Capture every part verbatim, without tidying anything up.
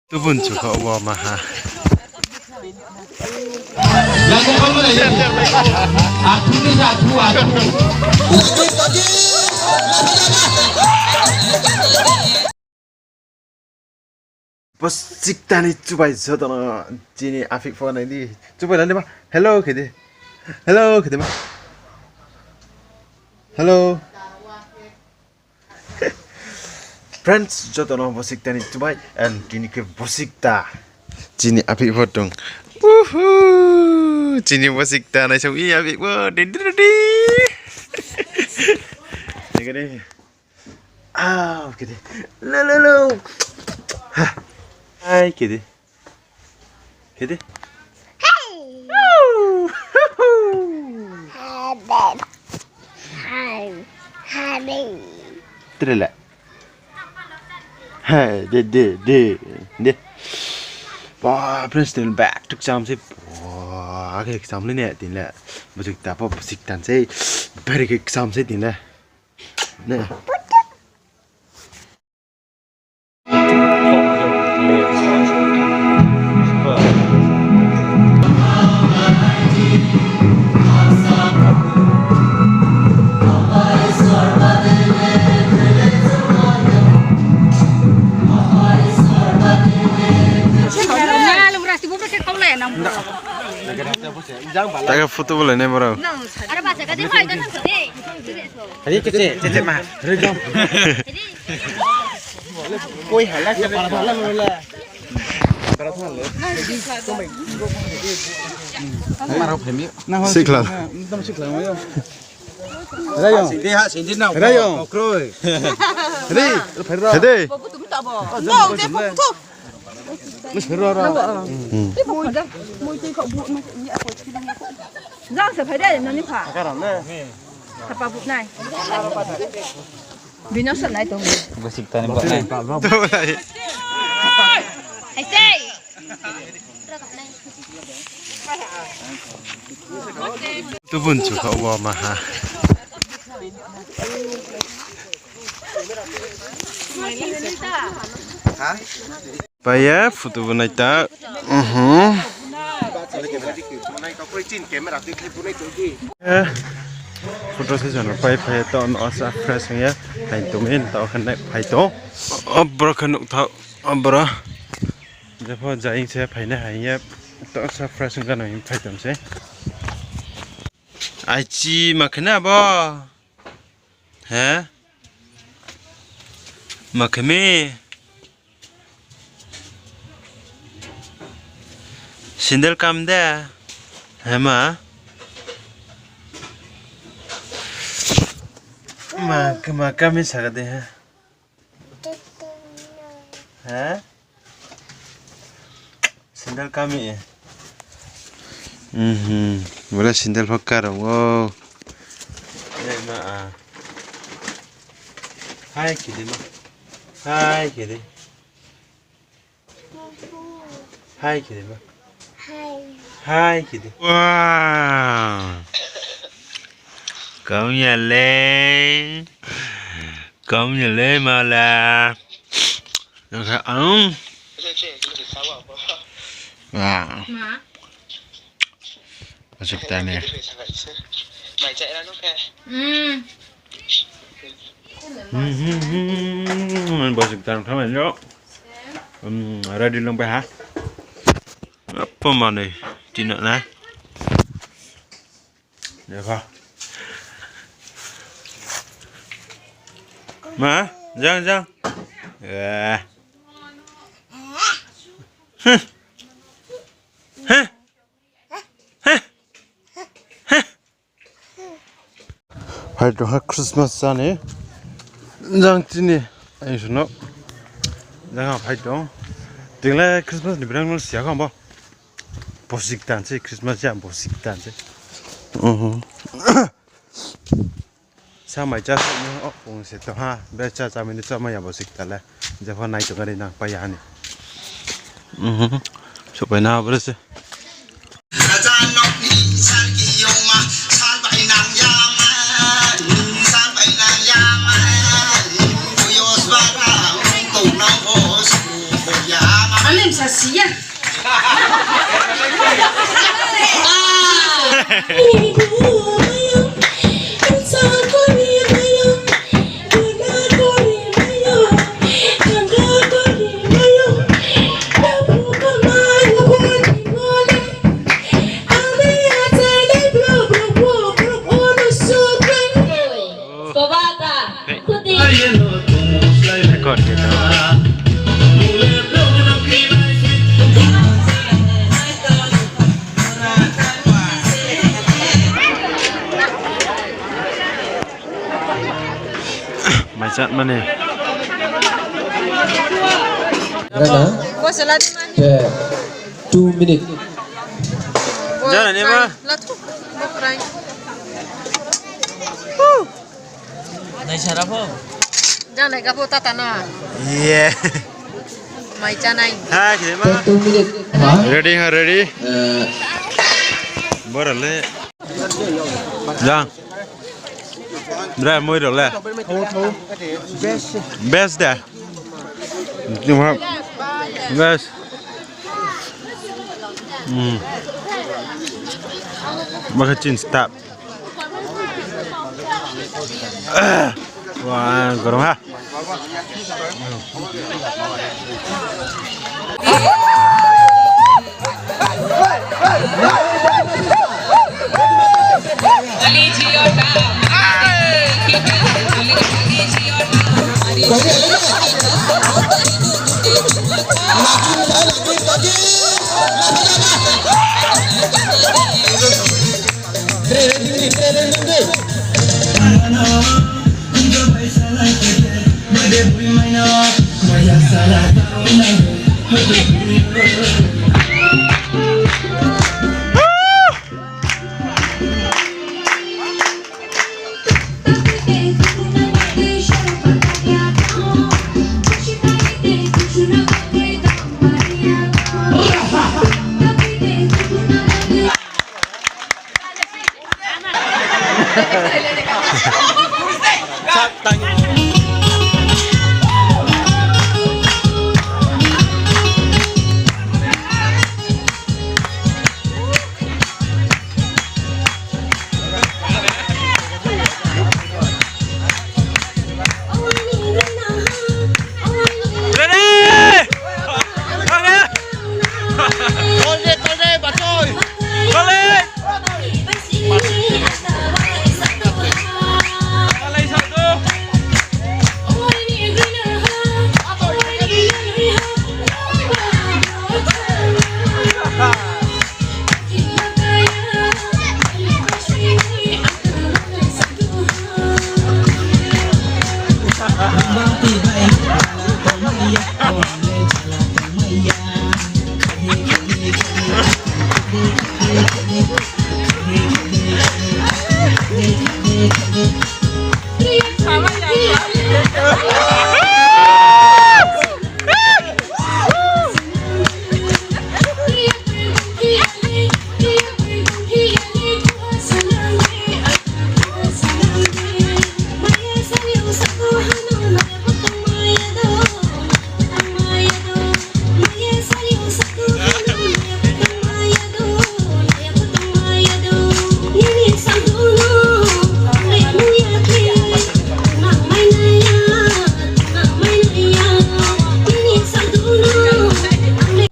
Tubun chukha obo maha. Bosikta ni chubai joto no chini aphik pho nai di. Chubai la di ma. Hello khe di. Hello khe di ma. Hello. Friends, joto no bosikta ni chubai, and tini khe bosikta. Chini aphik pho tong. Uhu! Chini bosikta naisao i aphik pho. Di, di, di, di. Ni khe di. Au, khe di. Lo, lo, lo. Ha. Hai, khe di. Khe di. Hey. Woo. Hi, babe. Hi. Hi, babe. Tre le. Hey, de, de, de, de. Ba, friends, tin back to kcham se. Ba, khe kcham le ne, tin le. Bosikta pho, bosikta se. Very khe kcham se, tin le. Ne. Taga photo bo lai nai boro. Are bacha ka di phai da nang khe de. Hari kece, kece ma. Hari jam. Koi hala, koi hala, hala. Sikla. Ekdom sikla, yo. Rayo. Sindi ha, sindi na. Rayo. Okroi. Hede. Hede. Bo bu tum ta bo. No, de bo bu tum. Jang se phai de, nani pha. Sapa bu nai. Bino sa nai tong. Bosikta ni bo nai. Hai sei. Tubun chukha obo maha. Pai ye photo bo nai ta. Mhm. Eh, photo session pai phai ye to no asa fresh hing ye. Hai to min to khe nai phai to. Abro khe nuk tha abro. Jepho jaing se phainai hai ye. To asa fresh hing khe no hing phai tong se. Aichi ma khe na bo. He? Ma khe mi? Sandal kam de? He ma? Ma, ma kami saka de he? He? Sandal kami. Mhm. Bole sandal pho karong o. Dei ma a. Hai khe di ma. Hai khe di. Hai khe di ma. Hai khe di. Wow. Kom ya le. Kom ya le mala. Nang sa ang. Wah. Masuk tane. Hmm. Hmm, hmm, hmm. Masuk tane kama jo. Hmm, ready lang pai ha. Apa mana? Tina na. Dekho. Ma, jang, jang. Eh. Huh. Huh. Huh. Huh. Phai tong ha Christmas chani. Jang chini. Ang suno. Jang ha phai tong. Tingle Christmas ni brang no siya kha bo. Bosik tan se, Christmas ya bosik tan se. Mhm. Sa mai cha sa ni, o, pung se to ha, be cha cha mai ni cha mai ya bosik ta le. Jepho nai tong ari nang pai ya ni. Mhm. Supai na bro se. Sasiya. Kobata, kuti. Record kita. Maichat mani. Rana. Bo sela di mani. Ke, two minute. Jana ni ma? Latu, bo prai. Nai sara pho. Jang nai ka pho tata no. Ye. Mai chanai. Ha, khe ma. Two minute. Ready ha, ready. Eh. Bora le. Jang. Bra, moi ro le. Best da. Best. Hmm. Maka chin stap. Wah, gorong ha.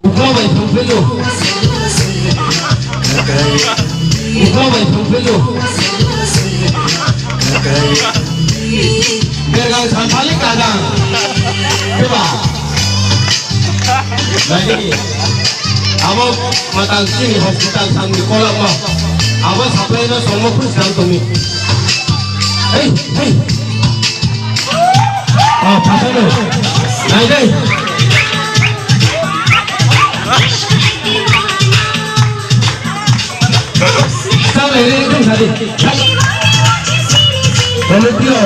Uklau bai thangphai ou. Uklau bai thangphai ou. Bergang santhali kadang. Keba. Lagi. Abo matang chini hospital samni kolak ma. Abo supply no songmo phun sang tongmi. Hei, hei. Oh, phasa no. Nai dei. Sang lai re, kung sadi. Committee o,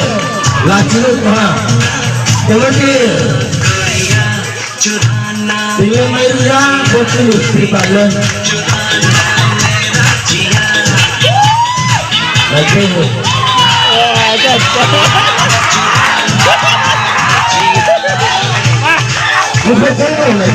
lachi no ha. Committee. Tinglen mai ruya, bo chini script le. Nai khe. Bo khe khe nai.